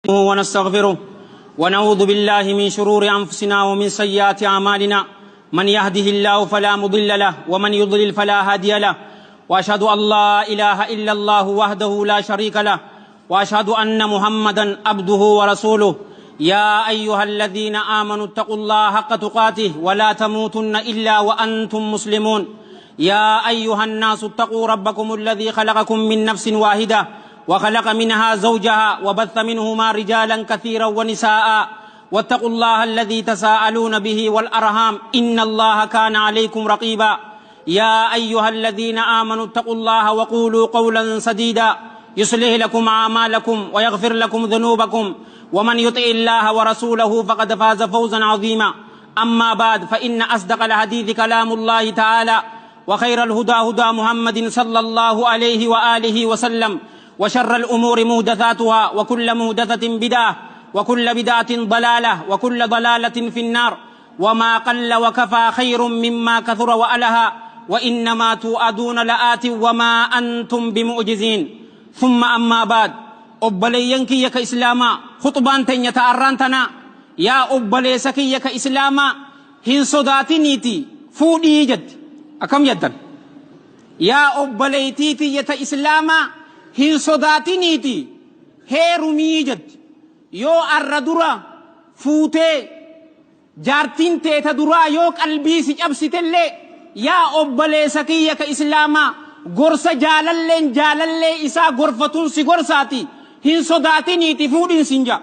ونستغفره ونعوذ بالله من شرور أنفسنا ومن سيئات أعمالنا. من يهده الله فلا مضل له ومن يضلل فلا هادي له، وأشهد أن لا إله إلا الله وحده لا شريك له، وأشهد أن محمدا عبده ورسوله. يا أيها الذين آمنوا اتقوا الله حق تقاته ولا تموتن إلا وأنتم مسلمون. يا أيها الناس اتقوا ربكم الذي خلقكم من نفس واحدة وخلق منها زوجها وبث منهما رجالا كثيرا ونساء، واتقوا الله الذي تساءلون به والأرhام إن الله كان عليكم رقيبا. يا أيها الذين آمنوا اتقوا الله وقولوا قولا سديدا يصلح لكم أعمالكم ويغفر لكم ذنوبكم، ومن يطع الله ورسوله فقد فاز فوزا عظيما. أما بعد، فإن أصدق الحديث كلام الله تعالى، وخير الهدى هدى محمد صلى الله عليه وآله وسلم، وشر الأمور محدثاتها، وكل محدثة بدعة، وكل بدعة ضلالة، وكل ضلالة في النار. وما قل وكفى خير مما كثر وألها، وإنما توعدون لآت وما أنتم بمعجزين. ثم أما بعد، obboleeyyan kiyya ka islaamaa, khuxbaan teenya ta arraan tanaa yaa obboleessa kiyya ka islaamaa, hin sodaatiniiti fuudhii jetti. Akkam jettan? Yaa obboleeytii tiyya ta islaamaa, hin sodaatiniiti heerumii jetti. Yoo arra dura fuutee jaartiin teeta duraa yoo qalbii si cabsitellee, yaa obboleessa kiyya ka islaamaa, gorsa jaalalleen jaalallee isaa gorfatuun si gorsaati, hin sodaatiniiti fuudhin sin jaa.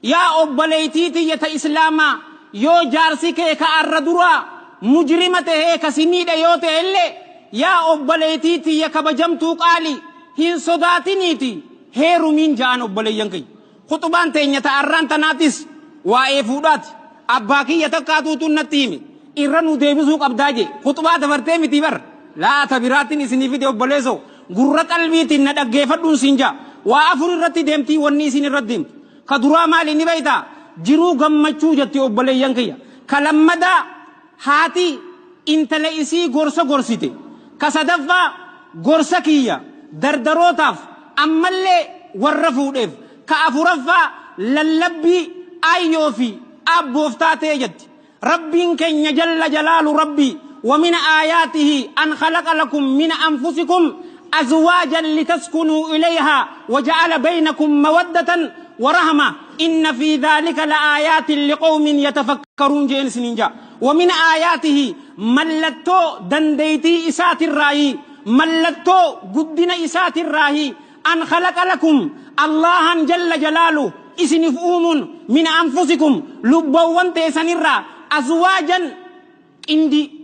Yaa obboleeytii tiyya ta islaamaa, yoo jaarsi kee ka arra duraa mujrima tahee ka si miidhe yoo ta'ellee, yaa obboleeytii tiyya kabajamtuu qaali, hin sodaatiniiti heerumiin ja'an. Obboleeyyan kiyya, khuxubaan teenya ta arraan tanaatis waa'ee fuudhaati. Abbaa kiyya takkaatuutu natti hime, irra nu deebisuu qabdaa jee. Khuxubaa dabartee miti bar laata biraatiin isinii fide. Obboleessoo, gurra qalbiitiin na dhaggeeffadhuun siin jaa. Waa afur irratti deemtii. Wanni isin irratti deemtu ka duraa maali ni beeytaa? Jiruu gammachuu jetti, obboleeyyan kiyya. Ka lammadaa haati intala isii gorsa gorsite. Ka sadaffaa gorsa kiyya dardarootaaf, ammallee warra fuudheef. Ka afuraffaa lallabbii aayyoo fi aabboof taatee jetti. Rabbiin keenya jalla jalaalu rabbii, ومن آياته أن خلق لكم من أنفسكم أزواجا لتسكنوا إليها وجعل بينكم مودة ورحمة إن في ذلك لآيات لقوم يتفكرون jeen sinin ja. ومن آياته mallattoo dandeeytii isaatirraayi, mallattoo guddina isaatirraayi, أن خلق لكم allahan jalla jalaalu isinif uumuun, من أنفسكم lubbawwan teessanirraa, أزواجا qindii.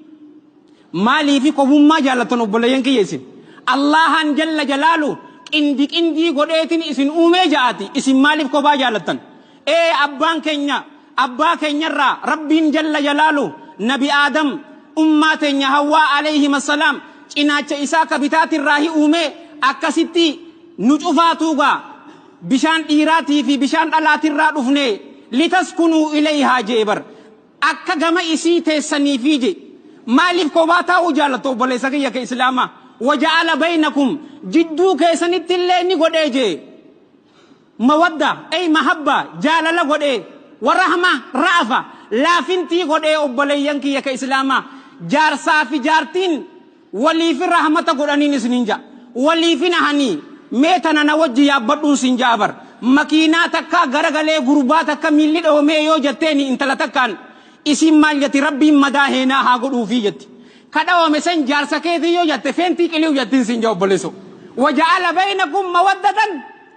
Maaliifi kobummaa jaallattan, obboleeyyan kiyya isin? Allahan jalla jalaalu qindi qindii godheetin isin uumee ja'aati, isin maaliif kophaa jaallattan? Ee, abbaan keenya, abbaa keenyarraa Rabbiin jalla jalaalu Nabi Aadam, ummaa teenya Hawwaa alayhim assalaam cinaacha isaa kabitaatirraa uumee, akkasitti nu cufaatuugaa bishaan dhiiraatii fi bishaan dhalaatirraa dhufne. لتسكنوا إليها jee bar, akka gama isii teessaniifii je. Maaliif kophaa taa'uu jaallattu, obboleessa kiyya ka islaamaa? وجعل بينكم jidduu keessanitti illee ni godhee jee, مودة أي محبة jaalala godhee, ورحمة رأفة laafintii godhee. Obboleeyyan kiyya ka islaamaa, jaarsaa fi jaartiin waliifi rahmata godhaniin isinin ja'a, waliifi nahanii. Mee tana na wajji yaabbadhuun sin ja'a bar. Makiinaa takka garagalee gurbaa takka miilli dhoomee yoo jetteeni intala takkaan, isin maal jetti? Rabbiin madaa heenaa haa godhuufii jetti. Ka dhawame san jaarsa keetii yoo jette, feentii qiliu jettiin sin jaa, obboleesso. وجعل بينكم مودة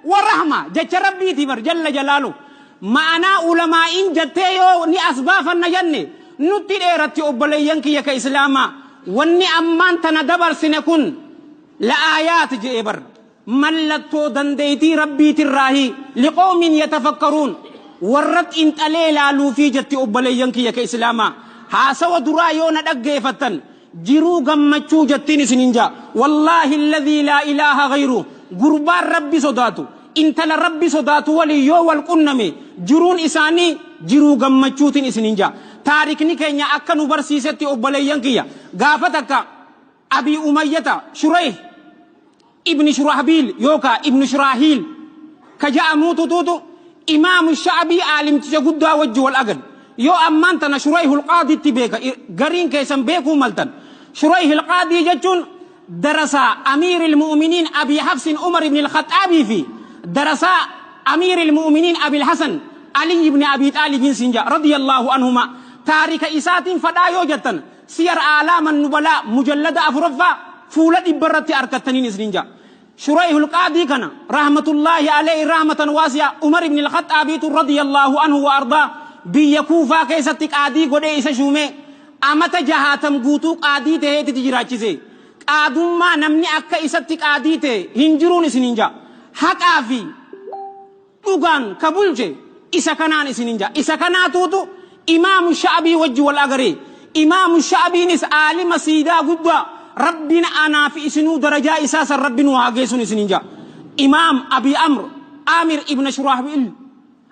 ورحمة jecha Rabbiiti bar jalla jalaalu. Ma'anaa ulamaa'iin jettee yoo ni as baafanna jenne nutti dheeratti. Obboleeyyan kiyya ka islaamaa, wanni ammaan tana dabarsine kun لآيات je'ee bar, mallattoo dandeeytii Rabbiitirraahi, لقوم يتفكرون warra xinxalee laaluufii jetti. Obboleeyyan kiyya ka islaamaa, haasawa duraa yoo na dhaggeeffattan, jiruu gammachuu jettiin isinin jaa. والله الذي لا إله غيره, gurbaan Rabbi sodaatu intala Rabbi sodaatu walii yoo wal qunname, jiruun isaanii jiruu gammachuutiin isinin jaa. Taarikni keenya akka nu barsiisetti, obboleeyyan kiyya, gaafa takka Abii Umayyata Shureyh ibni Shurahbiil yookaa ibni Shuraahiil ka ja'amuutu tuutu Imaamu Sha'bii aalimticha guddaa wajji wal agan. Yoo ammaan tana Shurayhul Qaadiitti beeka, gariin keessan beekuu maltan. Shurayhul Qaadii jechuun darasaa Amiiril Mu'miniin Abii Hafsin Umar ibn al-Khaxaabii fi darasaa Amiiril Mu'miniin Abil Hasan Ali ibn Abii Xaalibiin siin ja'a radiyallahu anhuma. Taarika isaatiin fadhaa yoo jettan Siyar A'laam An-Nubalaa mujallada 4ffaa fuula 100 irratti arkattaniin isiniin ja'a. Shurayhul Qaadii kana rahmatullaahi alayhi rahmatan waasi'a Umar ibn al-Khaxaabiitu radiyallahu anhu wa ardaa biyya Kuufaa keessatti qaadii godhee isa shuumee amata jahaatam guutuu qaadii taheetiti jiraachise. Qaadummaa namni akka isatti qaadii tahe hin jiruun isiniin ja'a. Haqaa fi dhugaan ka bulche isa kanaan isinin ja'a. Isa kanaatuutu Imaamu Sha'bii wajji wal agaree. Imaamu Sha'biinis aalima siidaa guddaa Rabbiin anaa fi isinuu darajaa isaa san Rabbi nu haa geessuun isinin ja'a. Imaam Abii Amr Aamir ibn Shurahbiil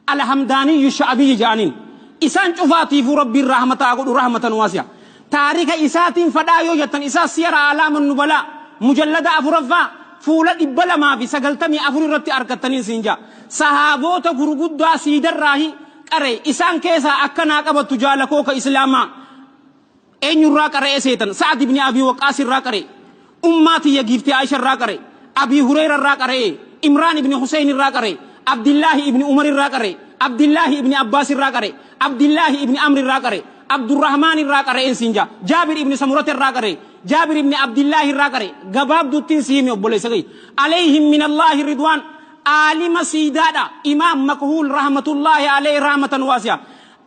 Alhamdaaniyyu Sha'biyyi ja'aniin. Isaan cufaatiifuu Rabbiin rahmata haa godhu rahmatan waasi'a. Taarika isaatiin fadhaa yoo jettan isaa Siyar A'laam An-Nubalaa mujallada 4ffaa fuula 294 irratti arkattaniin siin ja'a. Sahaaboota gurguddaa siidarraahi qare isaan keessaa akka naa qabattu jaala koo ka Islaamaa eenyurraa qara'ee seetan? Sa'ad ibn Abii Waqqaas irraa qare, Ummaa tiyya giiftii Aisha irraa qare, Abii Hureyra irraa qara'ee, Imraan ibn Huseyn irraa qare, Abdillaahi ibn Umar irraa qare, Abdillaahi ibn Abbaas irraa qare, Abdillaahi ibn Amr irraa qare, Abdurrahmaan irraa qara'een siin ja'a. Jaabir ibn Samurata irraa qara'e, Jaabir ibn Abdillaahi irraa qara'e. Gabaabduuttiin si hime obboleessa kiyya. Alayhim minallaahi ridwaan. Aalima siidaadha. Imaam Makhuul rahmatullaahi alayhi rahmatan waasi'a.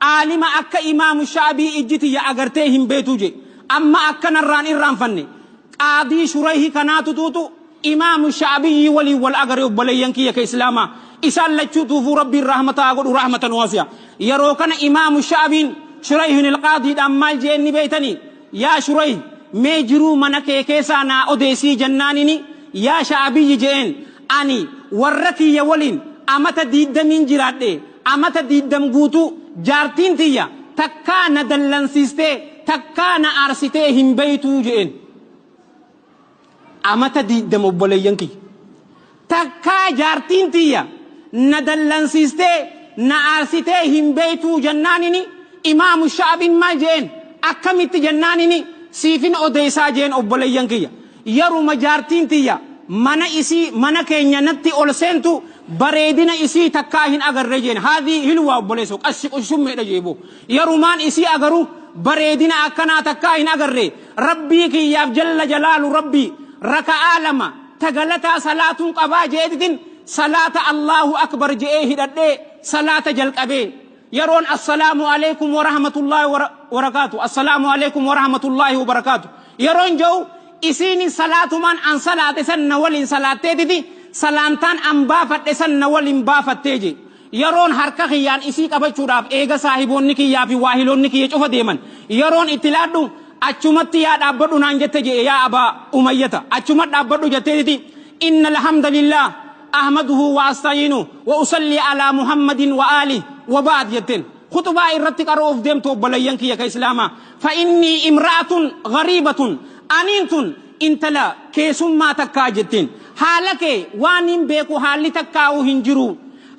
Aalima akka Imaamu Sha'bii ijji tiyya agartee hin beetu je. Amma akka narraan irraanfanne. Qaadii Shurayhi kanaatu tuutu Imaamu Sha'biyyii waliin wal agare obboleeyyan kiyya ka Islaamaa. Isaan lachuu tuufuu Rabbiin rahmata haa godhu rahmatan waasi'a. Yeroo kana Imaamu Sha'biin Shurayhin al-Qaadiidhaan maal je'een ni beeytanii? Yaa Shurayh mee jiruu mana kee keessaa naa odeessii jennaanini yaa Sha'biyyi je'een ani warra kiyya waliin amata diiddamiin jiraadhe amata diiddam guutuu jaartiin tiyya takkaa na dallansiistee takkaa na aarsitee hin beeytuu je'een. Amata diiddama obboleeyyan kiyya. Takkaa jaartiin tiyya na dallansiistee na aarsitee hin beeytuu jennaanini Imaamu Sha'biin maal je'een? Akkamitti jennaanini siifin odeeysaa je'een obboleeyyan kiyya. Yeruma jaartiin tiyya mana isii mana keenya natti ol seentu bareedina isii takkaa hin agarre jeen. Haadhii hilwaa obboleessoo qassi qushummeedha jee boo. Yerumaan isii agaru bareedina akkanaa takkaa hin agarre. Rabbii kiyyaaf jalla jalaalu Rabbii raka'aa lama ta galataa salaatuun qabaa je'eetitin salaata Allaahu akbar je'ee hidhadhee salaata jalqabee yeroon assalaamu aleykum warahmatullaahi wabarakaatu assalaamu aleykum warahmatullaahi wabarakaatu yeroon je'u isiinin salaatumaan an salaate san na waliin salaatteetiti salaamtaan an baafadhe san na waliin baafattee je Yeroon harka kiyyaan isii qabachuudhaaf eega saahiboonni kiyyaa fi waahiloonni kiyya cufa deeman yeroon itti laadhu achumatti yaa dhaabbadhu naan jette je'e yaa abaa umayyata achuma dhaabbadhu jetteetiti inna alhamdulillah ahmaduhu wa asta'iinu wa usalli alaa muhammadin wa aalihi wa ba'd jetteen khuxubaa irratti qara'uuf deemtu obboleeyyan kiyya ka islaamaa fa innii imra'atun ghariibatun aniin tun intala keesummaa takkaa jetteen haala kee waan hin beeku haalli takkaa'u hin jiru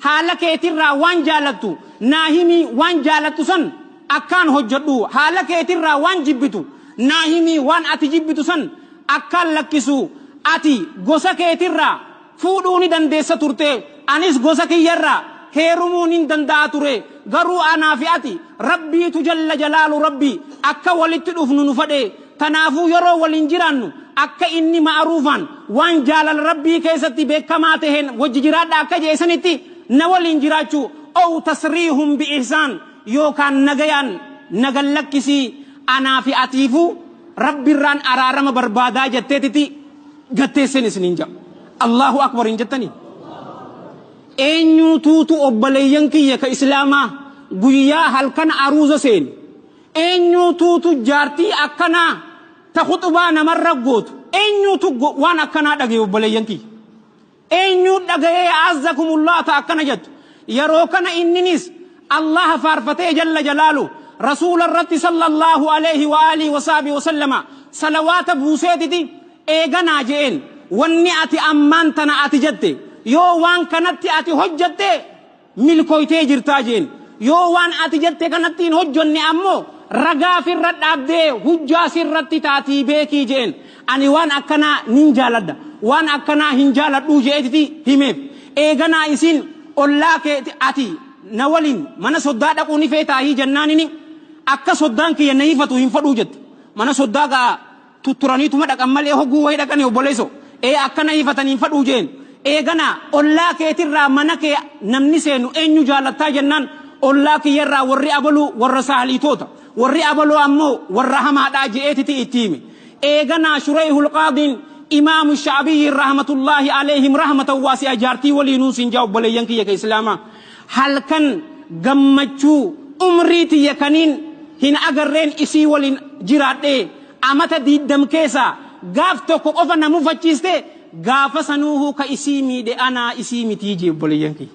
Haala keetirraa waan jaalattu naa himi waan jaalattu san akkaan hojjadhu haala keetirraa waan jibbitu naa himi waan ati jibbitu san akkaan lakkisu ati gosa keetirraa fuudhuu ni dandeessa turte anis gosa kiyyarraa heerumuu nin danda'a ture garuu anaa fi ati Rabbiitu jalla jalaalu Rabbii akka walitti dhufnu nu fadhe tanaafuu yeroo waliin jiraannu akka inni ma'aruufaan waan jaalala Rabbii keessatti beekkamaa taheen wajji jiraadhaa akka je'e sanitti na waliin jiraachuu ow tasriihun bi ihsaan yookaan nagayaan na gad lakkisii anaa fi atiifuu Rabbirraan araarama barbaadaa jetteetiti gad teesseen isiniin ja'a. Allaahu akbar hin jettanii? Eenyuutuutu obboleeyyan kiyya ka islaamaa guyyaa halkan aruuza seene Eenyuutuutu jaartii akkanaa ta khuxubaa namarra gootu eenyuutu waan akkanaa dhagaye obboleeyyan kiyya? Eenyuu dhagayee a'azzakumullah ta akkana jettu? Yeroo kana inninis Allaha faarfatee jalla jalaalu rasuula irratti sallallahu alayhi wa alihi wa sahbihi wa sallama salawaata buuseetiti eeganaa je'een wanni ati ammaan tana ati jette yoo waan kanatti ati hojjatte Milkoytee jirtaa jeen. Yoo waan ati jette kanatti hin hojjonne ammoo ragaa firra dhaabdee hujjaa sirratti taatii beekii jeen. Ani waan akkanaa nin jaaladha. Waan akkanaa hin jaaladhuu jeetiti himeef. Eeganaa isin ollaa kee ati na waliin mana soddaa dhaquu ni feetaahii jennaanini akka soddaan kiyya na hifatu hin fadhuu jette. Mana soddaa gaa tutturaniituma dhaqan malee hogguu wayii dhaqanii obboleesso. Ee akka na hifatan hin fadhuu jeen. Eeganaa ollaa keetirraa mana kee namni seenu eenyu jaalattaa jennaan ollaa kiyyarraa warri abaluu warra saaliitoota. Warri abaluu ammoo warra hamaadhaa je'eetiti itti hime. Eeganaa Shureyhul Qaadiin Imaamu Sha'abiyyi rahmatullaahi alayhim rahmatan waasi'a jaartii waliinuu siin jaa obboleeyyan kiyya ka Islaamaa. Halkan gammachuu umrii tiyya kaniin hin agarreen isii waliin jiraadhee amata diiddam keessaa gaaf tokko qofa na mufachiiste gaafa sanuuhuu ka isii miidhe anaa isii mitii jee obboleeyyan kiyya.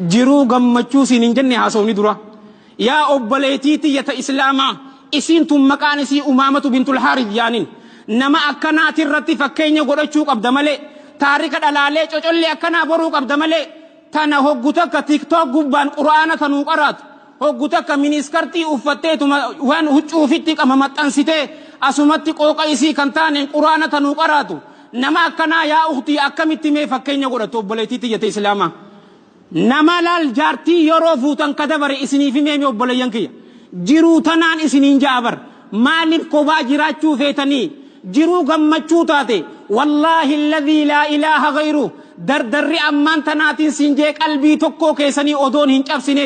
Jiruu gammachuu siin hin jenne haasofni dura. Yaa obboleetii tiyya ta Islaamaa isiin tun maqaan isii Umaamatu bintul Haaris jaanin. Nama akkanaati irratti fakkeenya godhachuu qabda malee taarika dhalaalee cocollee akkanaa boruu qabda malee tana hoggu takka tiktok gubbaan qur'aana tanuu qaraatu hoggu takka miniskartii uffatteetuma waan huccuu ofitti qama maxxansitee asumatti qooqa isii kan taaneen qur'aana tanuu qaraatu nama akkanaa yaa uktii akkamitti mee fakkeenya godhattu obboleettii tiyya ta Islaamaa. Nama laal jaartii yeroo fuutan ka dabare isiniif himee mi obboleeyyan kiyya. Jiruu tanaan isiniin ja'a bar. Maaliif kobaa jiraachuu feetanii? Jiruu gammachuu taate wallaahi alladhii laa ilaaha gayruh dardarri ammaan tanaatiin siin jee qalbii tokkoo keessanii odoon hin cabsine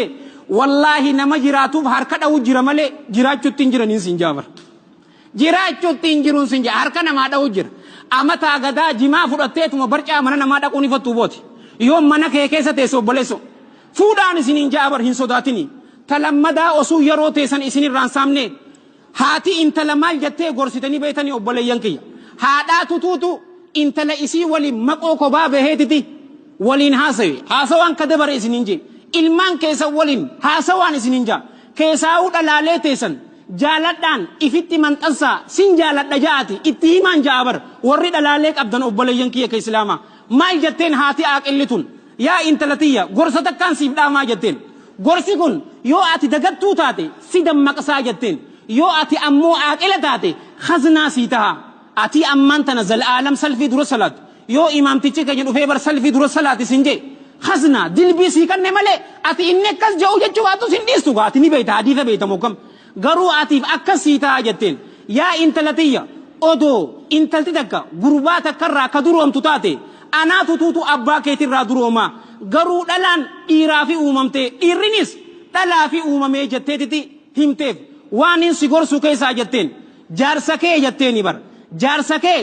wallaahi nama jiraatuuf harka dha'u jira malee jiraachuutti hin jiraniin siin ja'a bar. Jiraachuutti hin jiruun siin ja'a harka namaa dha'u jira. Amataa gadaa jimaa fudhatteetuma barcaa mana namaa dhaquun ifattuu booti. Yoo mana kee keessa teesse obboleessoo. Fuudhaan isiniin ja'a bar hin sodaatini. Ta lammadaa osuu yeroo teessan isinirraan saamne haati intala maal jettee gorsitanii beektanii obboleeyyan kiyya. Haadhaa tutuutu intala isii waliin maqoo kobaa baheetiti waliin haasawe. Haasawaan ka dabare isiniin jee. Ilmaan keessan waliin haasawaan isiniin jaa. Keesaa'uu dhalaalee teessan jaaladhaan ifitti manxansaa sin jaaladha ja'aati itti himaan ja'a bar warri dhalaalee qabdan obboleeyyan kiyya ka islaamaa. Maal jetteen haati aaqilli tun yaa intala tiyya gorsa takkaan siif dhaamaa jetteen. Gorsi kun yoo ati dagattuu taate si dammaqsaa jetteen. Yoo ati ammoo aaqila taate khaznaa sii taha. Atii ammaan tana zalaalam salfii dura salaattu. Yoo imaamtichi keenya dhufee bar salfii dura salaati sin jee khaznaa dilbii sii kanne malee ati inni akkas je'u jechuu baattus hin dhiistu gaa ati ni beeyta hadiisa beeyta moo kam garuu atiif akkas sii taha jetteen. Yaa intala tiyya odoo intalti takka gurbaa takkarraa ka duroomtu taate anaa tutuutu abbaa keetirraa durooma garuu dhalaan dhiiraafi uumamtee dhiirrinis dhalaafi uumamee jetteetiti himteef waanin si gorsu keessaa jetteen jaarsa kee jetteeni bar jaarsa kee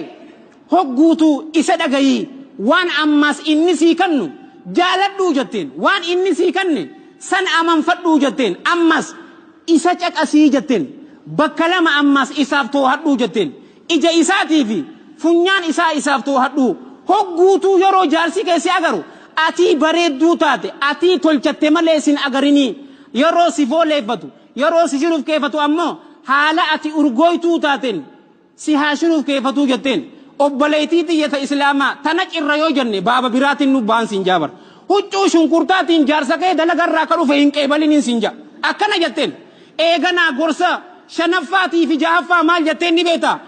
hogguutu isa dhagayii waan ammaas inni sii kannu jaaladhuu jetteen waan inni sii kanne san amanfadhuu jetteen ammas isa caqasii jetteen bakka lama ammaas isaaf toohadhuu jetteen ija isaatii fi funyaan isaa isaaf toohadhuu hogguutuu yeroo jaarsi kee si agaru atii bareedduu taate atii tolchatte malee sin agarinii yeroo si fooleeffatu yeroo si shurufkeeffatu ammoo haala ati urgooytuu taateen si haa shurufkeeffatuu jetteen. Obboleettii tiyya ta islaamaa tana cirra yoo jenne baaba biraatiin nu ba'an siin jaa bar. Huccuu shunkurtaatiin jaarsa kee dalagarraa ka dhufe hin qeebaliniin siin jaa. Akkana jetteen. Eeganaa gorsa shanaffaatii fi jahaffaa maal jetteen ni beektaa?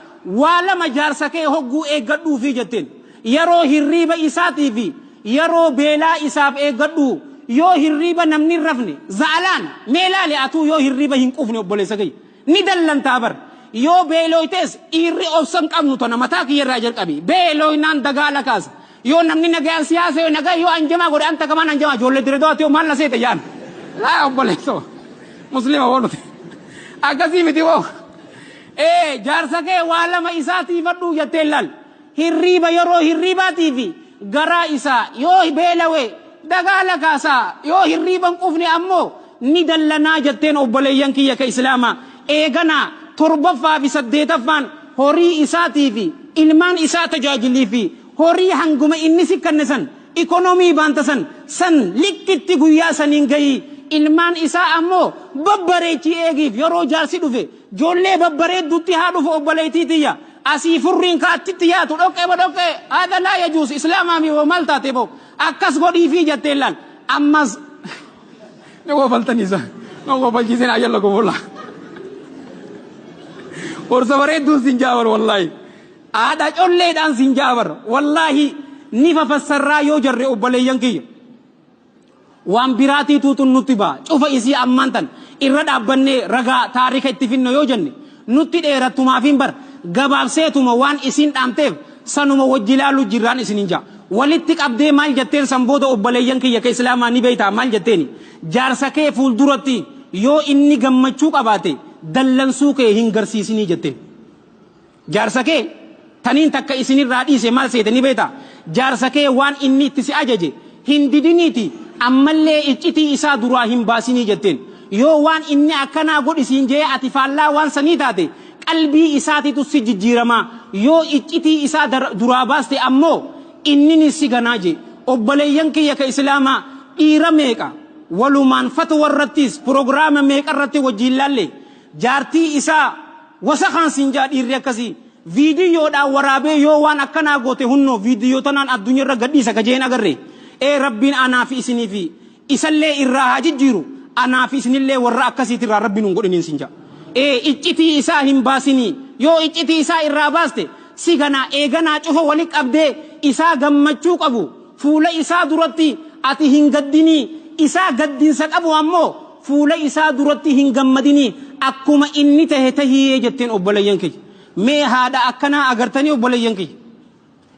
Waa lama jaarsa kee hogguu eeggadhuufii jetteen. Yeroo hirriiba isaatii fi yeroo beelaa isaaf eeggadhuu. Yoo hirriiba namni hin rafne za'alaan mee laali atuu yoo hirriiba hin quufne obboleessa kiyya. Ni dallantaa bar. Yoo beelooytes dhiirri obsa hin qabnu tana mataa kiyya irraa jalqabi. Beelooynaan dagaala kaasa. Yoo namni nagayaan si haasaye nagaya yoo anjamaa godhe anta kamaan anjamaa ijoollee dire do'ate yoo maal na seete jaan. Laa obboleessoo. Muslima woo nuti. Akkasii miti woo. Ee jaarsa kee waa lama isaa tiifadhuu jetteen laal. Hirriiba yeroo hirriibaatii fi garaa isaa yoo beelawe dagaala kaasaa yoo hirriiba hin quufne ammoo ni dallanaa jetteen obboleeyyan kiyya ka islaamaa. Eeganaa torbaffaa fi saddeetaffaan horii isaatii fi ilmaan isaa tajaajilii fi horii hanguma inni si kanne san ikonomii baanta san san likkitti guyyaa saniin gayii ilmaan isaa ammoo babbareechii eegiif yeroo jaarsi dhufe joollee babbareedduutti haa dhufu obboleettii tiyya. Asii furriin ka achitti yaatu dhoqqee bo dhoqqee haadha laa yajuus islaamaa mi maal taate bo akkas godhiifii jetteen laal ammas ni kofaltaniisa na kofalchiiseen ajalla kofola gorsa bareedduun sin jaabar wallaahi haadha colleedhaan sin jaabar wallaahi ni fafassarraa yoo jarre obboleeyyan kiyya Waan biraatiituu tun nutti baha. Cufa isii ammaan tan irra dhaabbannee ragaa taarika itti finna yoo jenne nutti dheerattumaafiin bar gabaabseetuma waan isiin dhaamteef sanuma wajji laalu jirraan isiniin ja'a. Walitti qabdee maal jetteen san booda obbaleeyyan kiyya ka islaamaa ni beeytaa maal jetteeni jaarsa kee fuulduratti yoo inni gammachuu qabaate dallansuu kee hin garsiisinii jetteen. Jaarsa kee taniin takka isinirraa dhiise maal seete ni beektaa? Jaarsa kee waan inni itti si ajaje hin didiniiti ammallee iccitii isaa duraa hin baasinii jetteen. Yoo waan inni akkanaa godhi siin je'ee ati faallaa waan sanii taate qalbii isaatitu si jijjiiramaa. Yoo iccitii isaa duraa baaste ammoo inninis si ganaa jee. Obboleeyyan kiyya ka islaamaa dhiira meeqa walumaan fatwa irrattis prograama meeqa irratti wajjiin laalle Jaartii isaa wasakaan siin ja'a dhiirri akkasii viidiyyoodhaan waraabee yoo waan akkanaa goote hunnoo viidiyyoo tanaan addunyaa irra gadhiisa ka jeen agarre ee rabbiin anaa fi isinii fi isallee irraa haa jijjiiru anaa fi isinillee warra akkasiitirraa rabbi nun godhiniin siin ja'a ee iccitii isaa hin baasinii yoo iccitii isaa irraa baaste si ganaa eeganaa cufa wali qabdee isaa gammachuu qabu fuula isaa duratti ati hin gaddinii isaa gaddinsa qabu ammoo fuula isaa duratti hin gammadinii akkuma inni tahe tahii jetteen obboleeyyan kiyya. Mee haadha akkanaa agartanii obboleeyyan kiyya.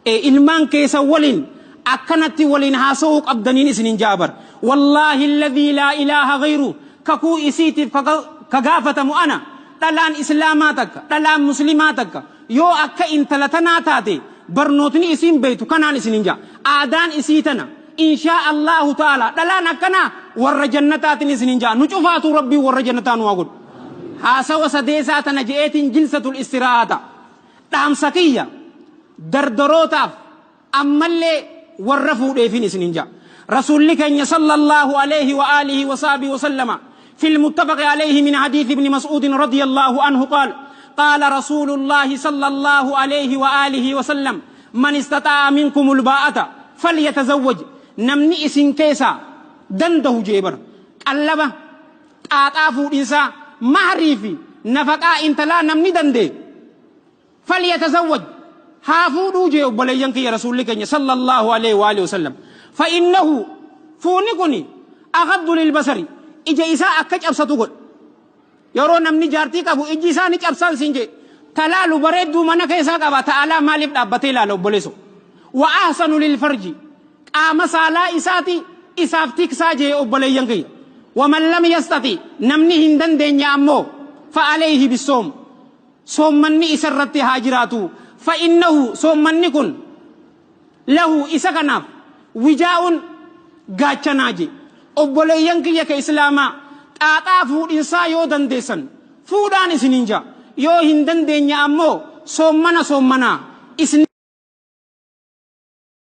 E ilmaan keessa waliin akkanatti waliin haasa'uu qabdaniin isinin ja'a bar. Wallaahi alladhii laa ilaaha ghayru kakuu isiitiif ka gaafatamu ana dhalaan islaamaa takka dhalaan muslimaa takka yoo akka intala tanaa taate barnootni isiin beektu kanaan isinin ja'a. Aadaan isii tana inshaa Allahu ta'ala dhalaan akkanaa warra jannataatiin isinin ja'a. Nu cufaatuu rabbiin warra jannataa nu haa godhu. Haasawa sadeesaa tana je'eetiin jilsatul istiraahata. Dhaamsa kiyya dardarootaaf ammallee warra fuudheefin isinin ja'a. Rasuulli keenya sallallahu alayhi wa alihi wa sahbihi wa sallama في المتفق عليه من حديث ابن مسعود رضي الله عنه قال قال رسول الله صلى الله عليه وآله وسلم من استطاع منكم الباءة فليتزوج نمني إسن كيسا دنده جيبر قلبه xaaxaa fuudhinsaa mahrii fi nafaqaa intalaa namni danda'e falyatazawwaj haa fuudhuu jee obboleeyyan kiyya rasuulli keenya sallallahu alaihi wa alihi wasallam fa innahu fuuni kuni aghaddu lilbasari ija isaa akka cabsatu godha yeroo namni jaartii qabu ijji isaa ni cabsaan siin jee talaalu bareedduu mana keessaa qaba ta'alaa maaliif dhaabbatee ilaala obboleesso wa ahsanu lilfarji qaama saalaa isaati isaaf tiksaa jee obboleeyyan kiyya waman lam yastati namni hin dandeenye ammoo fa alayhi bisoom soommanni isa irratti haa jiraatu. Fa innahu soommanni kun lahu isa kanaaf wijaa'un gaachanaa je. Obboleeyyan kiyya ka islaamaa xaaxaa fuudhinsaa yoo dandeessan fuudhaan isiniin ja'a. Yoo hin dandeenye ammoo soommana soommanaa isin.